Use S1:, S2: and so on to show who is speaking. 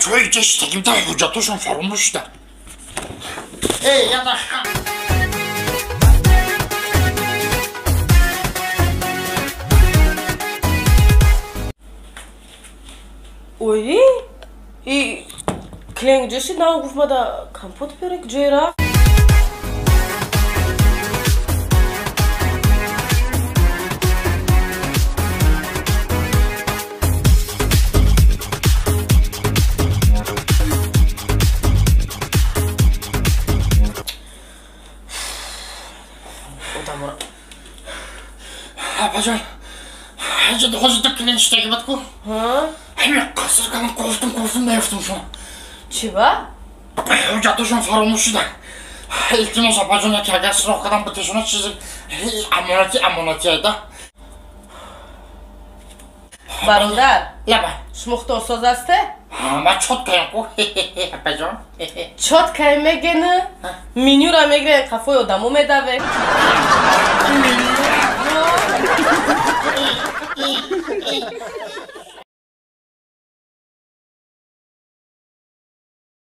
S1: Бачаҳои ҷа шитагимда ҳуҷҷатошон фаромӯш шуда. Эй, я дақиқа.
S2: Ой, и клиент ҷоши нав гуфт мада компот биёре, куҷое рафт?
S1: Апаҷон, ҳаҷа ҳозир клиент шитаги бад ку. Ҳамин қаср кардам, кофтум, кофтум, наёфтум шумо.
S2: Чӣ ба?
S1: Ҳуҷҷатошон фаромӯш шуда. Илтимос, апаҷон, яке агар суроғ кардам битешона, чизи амонати амонати айда.
S2: Бародар,
S1: лаба.
S2: Шумо худосоз ҳасте?
S1: Ма чоткаем ку, апаҷон.
S2: Чоткаем мегены? Менюра мегирен, қафои одамо медаве.